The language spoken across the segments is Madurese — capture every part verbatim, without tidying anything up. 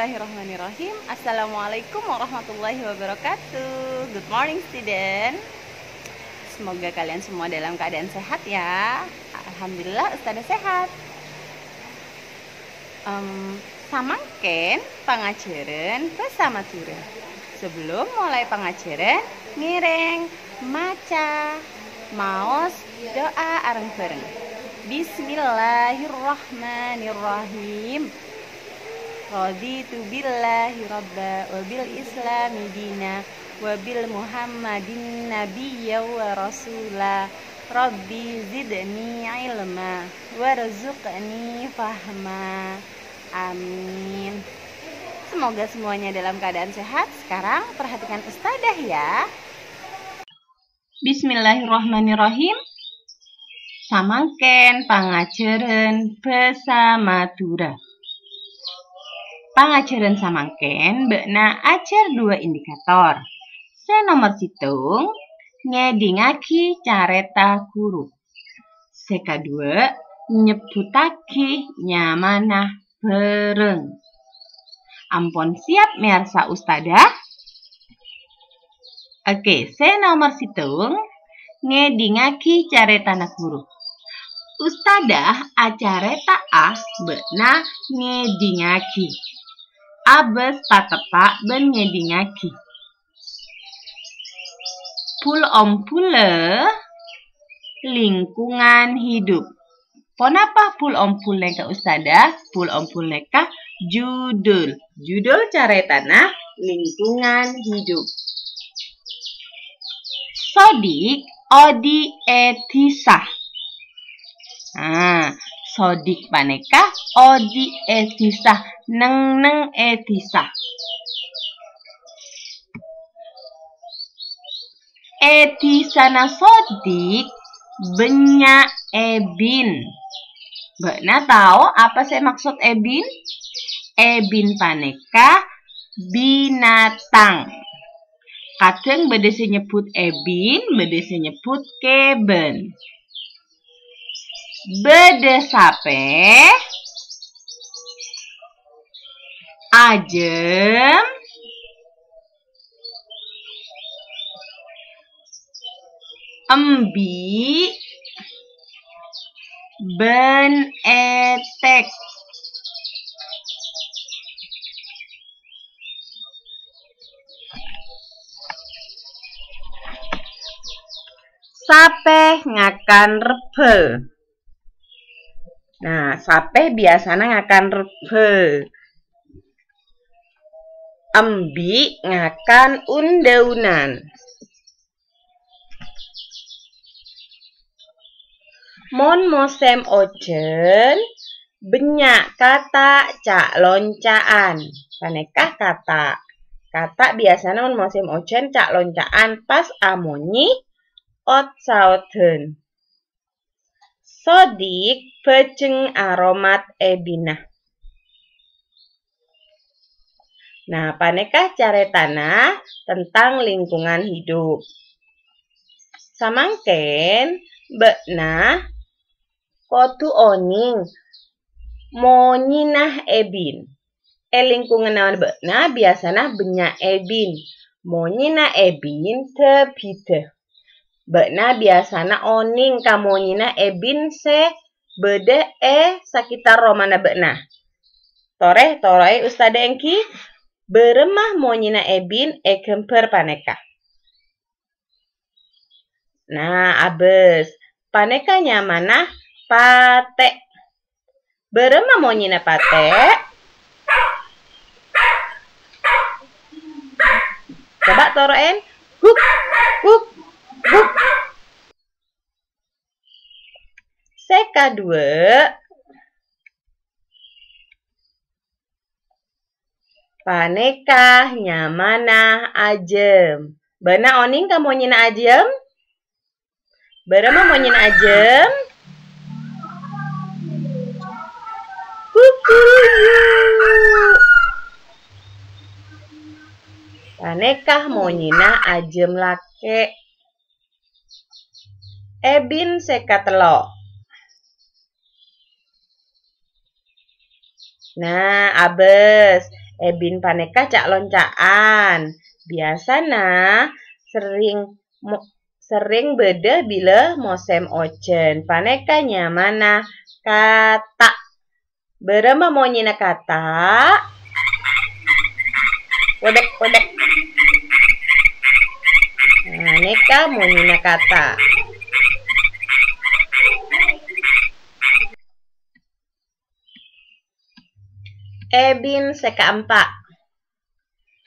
Bismillahirrahmanirrahim. Assalamualaikum warahmatullahi wabarakatuh. Good morning, student. Semoga kalian semua dalam keadaan sehat, ya. Alhamdulillah, Ustazah sehat. Em, samangkèn pangajhârân bhâsa Madhurâ. Sebelum mulai pangajhârân, ngèrèng, maca, maos, du'a areng-bhâreng. Bismillahirrahmanirrahim. Raditu billahi rabba wa bil islami dina wa bil Muhammadin nabiyya wa rasula. Rabbi zidni ilma warzuqni fahma. Amin. Semoga semuanya dalam keadaan sehat. Sekarang perhatikan Ustazah, ya. Bismillahirrahmanirrahim. Samangkèn pangajhârân bhâsa Madhurâ. Pangajhârân samangkèn bâ'na ajhâr duwâ indikator. Sè nomer sèttong, ngèdingngaghi carèta ghuru. Sè kaduwâ', nyebbhuttaghi nyamana bhârâng. Ampon siap mèyarsa Ustazah? Oke, sè nomer sèttong, ngèdingngaghi carètana ghuru. Ustazah acarèta'a, bâ'na ngèdingngaghi. Abâs pateppa' bân ngèdingngaghi. Pul-ompulâ lingkungan hidup. Ponapa pul-ompul nèka, Ustazah? Pul-ompul nèka judul. Judul carètana lingkungan hidup. Sodik odi' è dhisa. Nah, Sodik panèka odi' è dhisa, neng-enneng è dhisa. È dhisana Sodik bânnya' èbin. Bâ'na tao apa sè maksod èbin? Èbin panèka binatang. Kadhâng bâdâ sè nyebbhut èbin, bâdâ sè nyebbhut kèbân. Bâdâ sapè, ajâm, embi', bân ètèk. Sapè ngakan rebbhâ. Nah, sapè biyasana ngakan rebbhâ. Embi' ngakan un-daunan. Mon mosèm ojhân, bânnya' kata' ca'-lonca'an. Panèka kata'. Kata' biyasana mon mosèm ojhân ca'-lonca'an pas amonyè ot-saoddhân. Sodik bhâjheng aromat èbinna. Nah, panèka carètana tentang lingkungan hidup. Samangkèn bâ'na kodhu onèng monyèna èbin. È lingkunganna bâ'na biyasana bânnya' èbin. Monyèna èbin dhâ-bhidhâ. Bâ'na biyasana onèng ka monyèna èbin sè bâdâ è sakitar romana bâ'na. Torè, toro'è Ustazah èngghi, bârâmma monyèna èbin èghâmbhâr panèka. Nah, abâs. Panèka nyamana patè'. Bârâmma monyèna patè'? Coba toro'è. Guk, guk, guk. Sè kaduwâ', panèka nyamana ajâm. Bâ'na onèng ka monyèna ajâm? Bârâmma monyèna ajâm? Kukuruyu. Panèka monyèna ajâm lakè'. Èbin sè katello'. Nah, abâs. Ebin panèka ca'-lonca'an. Biyasana serrèng mo-, serrèng bâḍâ bilâ mosèm ojhân. Panèka nyamana kata'. Bârâmma monyèna kata'? Wèbèk, wèbèk. Nah, nèka monyèna kata'. Ebin sè kaempa'.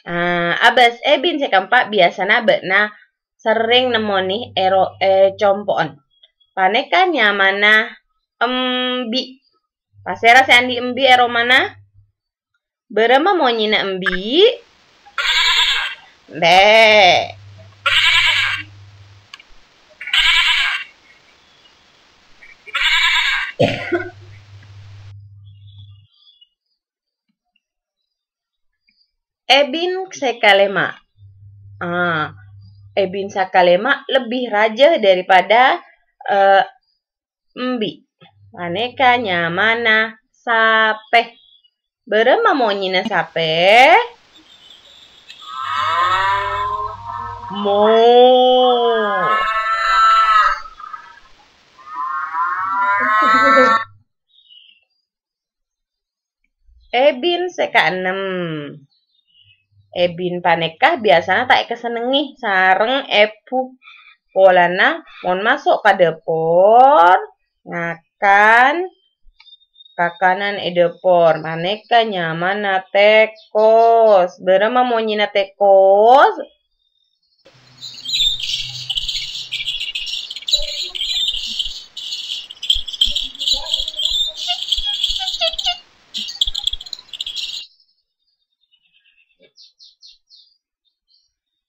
Ah, abâs, ebin sè kaempa' biyasana bâ'na serrèng nemmonè è ro-, è compo'en. Panèka nyamana embi'. Pasèra sè andi' embi' è romana? Bârâmma monyèna embi'? Bè. Ebin sè kalèma'. Ah, ebin sè kalèma' lebbi rajâ daripada, eh, embi'. Panèka nyamana sapè. Bârâmma monyèna sapè? Mo. Ebin sè kaennem. Ebin panèka biyasana ta' èkasennengngè sareng èbhu. Polana mon maso' ka ḍâpor, ngakan kakanan è ḍâpor. Panèka nyamana tèkos. Bârâmma monyèna tèkos?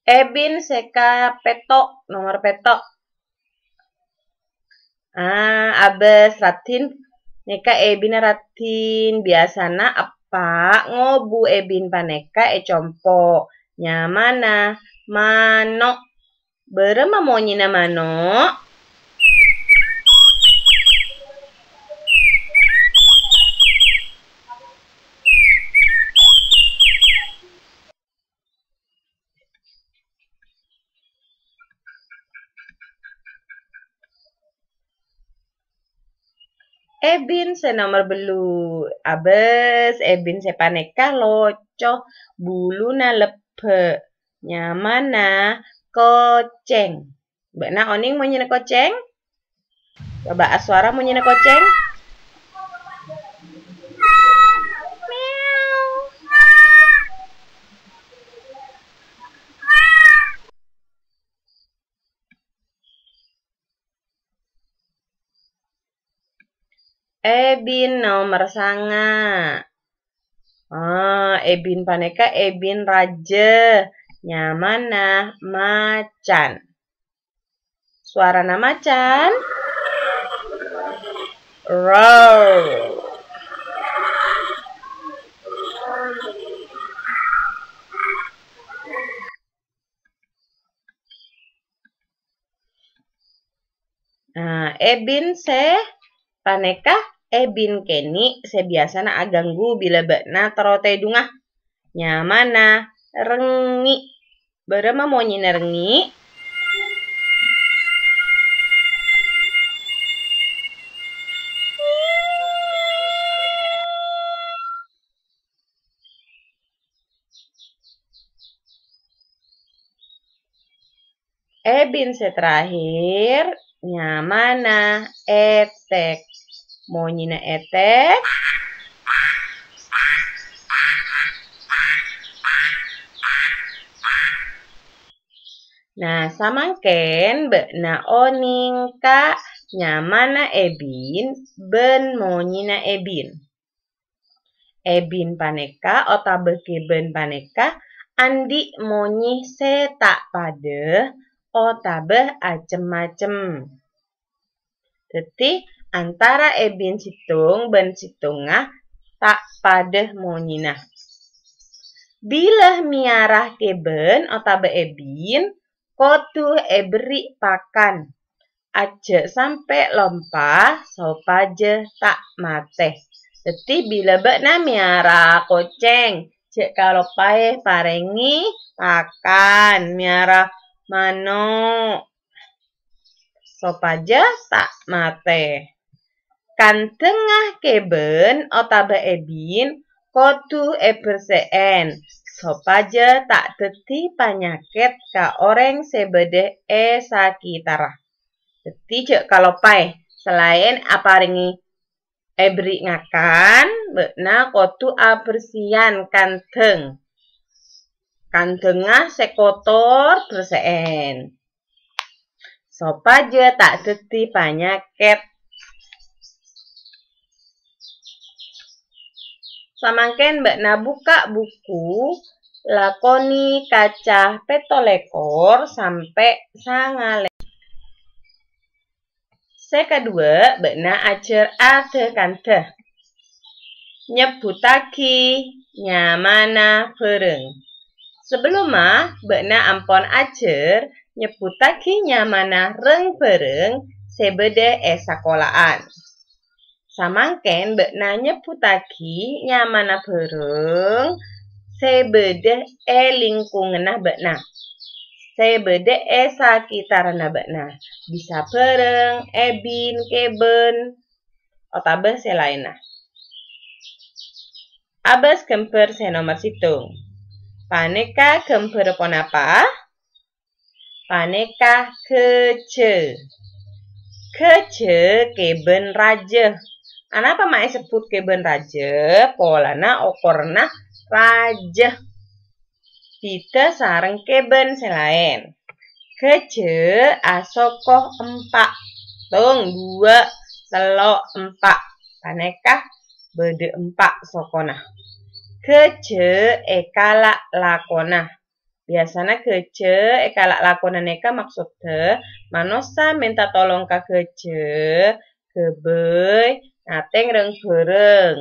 Ebin sè kapètto', nomer pètto'. Ah, abâs, raddhin. Nèka ebinna raddhin. Biyasana eppa' ngobu ebin panèka è compo'. Nyamana mano'. Bârâmma monyèna mano'? Ebin sè nomer bellu'. Abâs, ebin sè panèka loco, buluna lebbâ'. Nyamana kocèng. Bâ'na onèng monyèna kocèng? Coba aswara monyèna kocèng. Meow. Ebin nomer sanga'. Ah, ebin panèka ebin rajâ. Nyamana macan. Sowarana macan. Roar. Nah, ebin sè panèka ebin kènè' sè biyasana aghânggu bilâ bâ'na terro tèdungnga. Nyamana rèngngè'. Bârâmma monyèna rèngngè'? Ebin sè terakhir, nyamana ètèk. Monyèna ètèk. Nah, samangkèn bâ'na onèng ka nyamana ebin bân monyèna ebin. Ebin panèka otabâ ghibân panèka andi' monyè sè ta' paḍâ otabâ acem-macem. Dhâddhi, antara ebin sèttong bân sèttongnga ta' paḍâ monyèna. Bilâ mèyara ghibân otabâ ebin, kodhu èberri' pakan. Ajjhâ' sampè' lompa sopajâ ta' matè. Dhâddhi, bilâ bâ'na mèyara kocèng, jhâ' kaloppaè parèngè pakan, mèyara mano', sopajâ ta' matè. Kandhângnga kèbân otabâ èbin kodhu èbersè'è, sopajâ ta' dhâddhi panyakèt ka orèng sè bâdâ è sakitarra. Dhâddhi, jhâ' kaloppaè, salaèn aparèngè èberri' ngakan, bâ'na kodhu abersèyan kandhâng. Kandhângnga sè kotor bersè'è, sopajâ ta' dhâddhi panyakèt. Samangkèn bâ'na bukka' buku, lakonè kaca pètto lèkor sampè' sanga lèkor. Sè kadhuwâ', bâ'na ajhâr adhâ-kandhâ. Nyebbhuttaghi nyamana bhârâng. Sabellunna, bâ'na ampon ajhâr nyebbhuttaghi nyamana rang-bhârâng sè bâdâ è sakola'an. Samangkèn bâ'na nyebbhuttaghi nyamana bhârâng sè bâdâ è lingkunganna bâ'na, sè bâdâ è sakitarranna bâ'na, bisa bhârâng, èbin, kèbân, otabâ sè laènna. Abâs ghâmbhâr sè nomer sèttong. Panèka ghâmbhârra ponapa? Panèka ghâjâ. Ghâjâ kèbân rajâ. Anapa ma' èsebbhut kèbân rajâ? Polana okoranna rajâ. Bhidhâ sareng kèbân sè laèn. Ghâjâ asoko empa'. Tong, duwâ', tello', empa'. Panèka bâdâ empa' sokona. Ghâjâ èkala' lakona. Biyasana ghâjâ èkala' lakona nèka maksoddhâ manossa mènta tolong ka ghâjâ, ghâbây, ngatèng rang-bhârâng.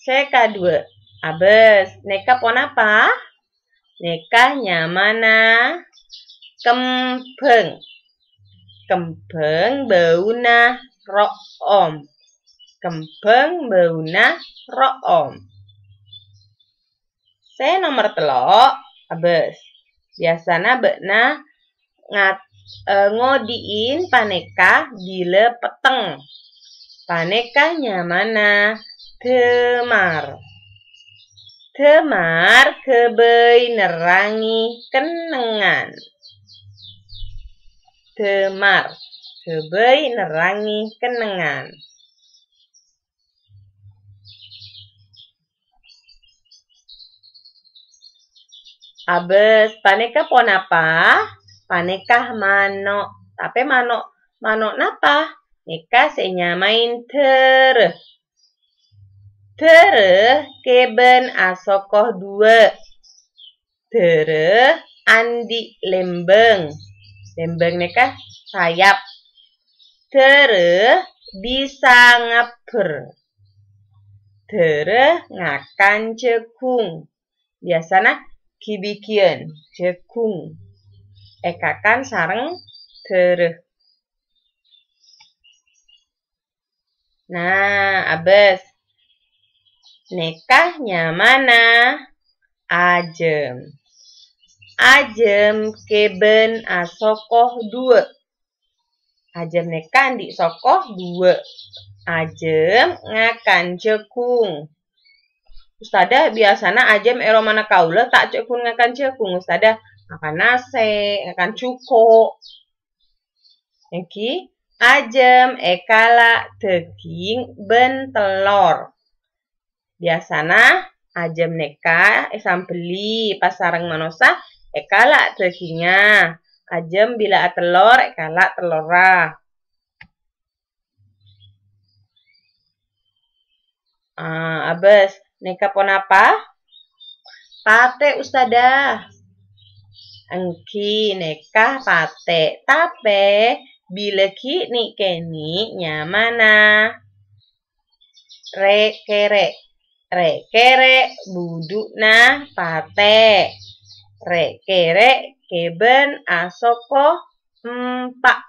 Sè kadhuwâ', abâs, nèka ponapa? Nèka nyamana kembhâng. Kembhâng bâuna ro'om. Kembhâng bâuna ro'om. Sè nomer tello', abâs. Biyasana bâ'na ngat-, eh, ngodi'in panèka bilâ petteng. Panèka nyamana dâmar. Dâmar ghâbây nerrangè kennengngan. Dâmar ghâbây nerrangè kennengngan. Abâs, panèka ponapa? Panèka mano'. Tapè mano', mano' napa? Nèka sè ènyamaè dârâ. Dârâ kèbân asoko duwâ'. Dârâ andi' lèmbâng. Lèmbâng nèka sayap. Dârâ bisa ngabbher. Dârâ ngakan jhâghung. Biyasana ghi-bighiyân jhâghung èkakan sareng dârâ. Nah, abâs. Nèka nyamana ajâm. Ajâm kèbân asoko duwâ'. Ajâm nèka andi' soko duwâ'. Ajâm ngakan jhâghung. Ustadzah, biyasana ajâm è romana kaulâ ta' jhâghung ngakan jhâghung, Ustadzah. Ngakan nasè', ngakan jhuko'. Èngghi, ajâm èkala' dhâghing bân tellor. Biyasana ajâm nèka èsambelli pas sareng manossa èkala' dhâghingnga. Ajâm bilâ atellor èkala' tellorra. Ah, abâs. Nèka ponapa? Patè, Ustadzah. Èngghi, nèka patè. Tapè, bilâ ghi' nè'-kènè' nyamana rè'-kèrè'. Rè'-kèrè' budhu'na patè. Rè'-kèrè' kèbân asoko empa'.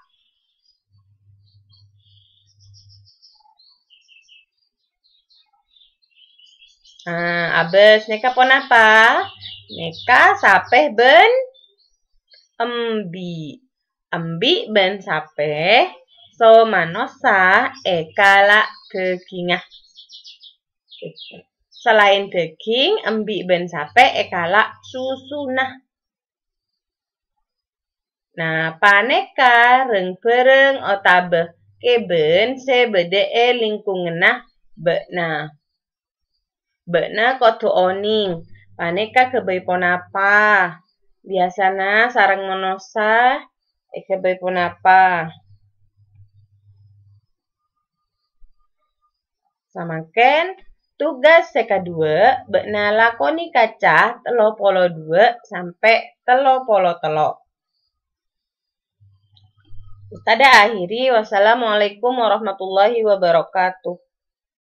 Nah, abâs nèka ponapa? Nèka sapè bân embi'. Embi' bân sapè somanossa èkala' dhâghingnga. Salaèn dhâghing, embi' bân sapè èkala' susuna. Nah, panèka rèng-bhârâng otabâ kèbân sè bâdâ è lingkunganna bâ'na. Bâ'na kodhu onèng, panèka ghâbây ponapa? Biyasana sareng manossa èghâbây ponapa? Samangkèn, tugas sè kaduwâ', bâ'na lakonè kaca tello polo duwâ' sampè' tello polo tello'. Ustadzah akhiri, wassalamualaikum warahmatullahi wabarakatuh.